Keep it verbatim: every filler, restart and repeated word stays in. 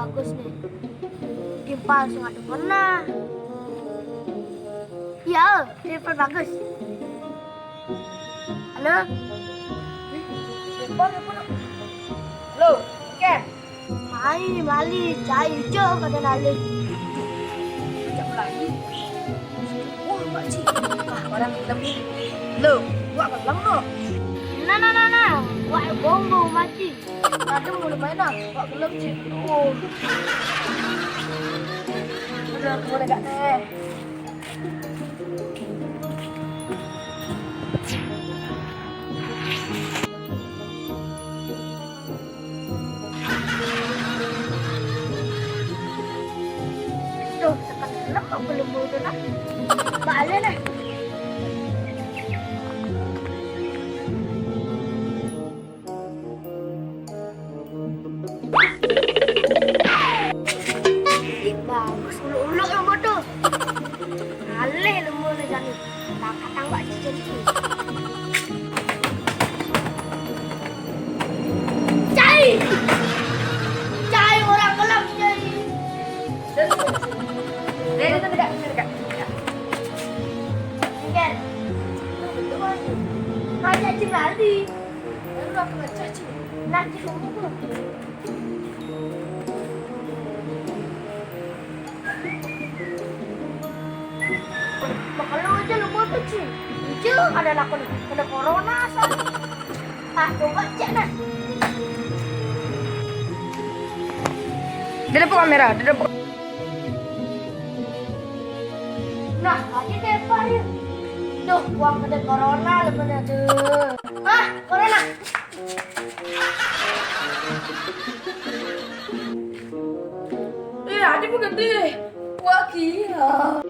Bagus nih. Timpal sing ada pernah. Iya, telepon Bagus. Halo? Telepon, telepon. Halo, Ken. Ai, mali, cai ijo kada nalih. Cak lagi. Wah, Mak Ci. Wah, orang gelem. Lo, wak gelem no. Nah, nah, nah, nah. Wak bongo, Mak Ci. Ada mulai main ah. Wak gelem, Ci. Oh. Udah, aku boleh gak teh? Duh, tekan gelem kok belum muncul lah. Balik lah. Ih, bagus, uluk-uluk yang bodoh. Alih lembur nih jani. Tangkap tambak cicil itu. Cai! Cai orang gelap, cai. Dari, dari, dari, dari, dari. Enggak. Itu kan. Raja Cimali. Baru aku baca, Ci. Nah, Ci, kamu tuh. Makanya aja lu buat, Ci. Ijo ada lakon kena corona, San. Ah, coba cek nah. Dia dapur kamera, dia dapur. Nah, lagi tepar ya. Duh, uang kena corona lu bener tuh. Ah, corona. Eh, ada pun ganti. Wah, gila.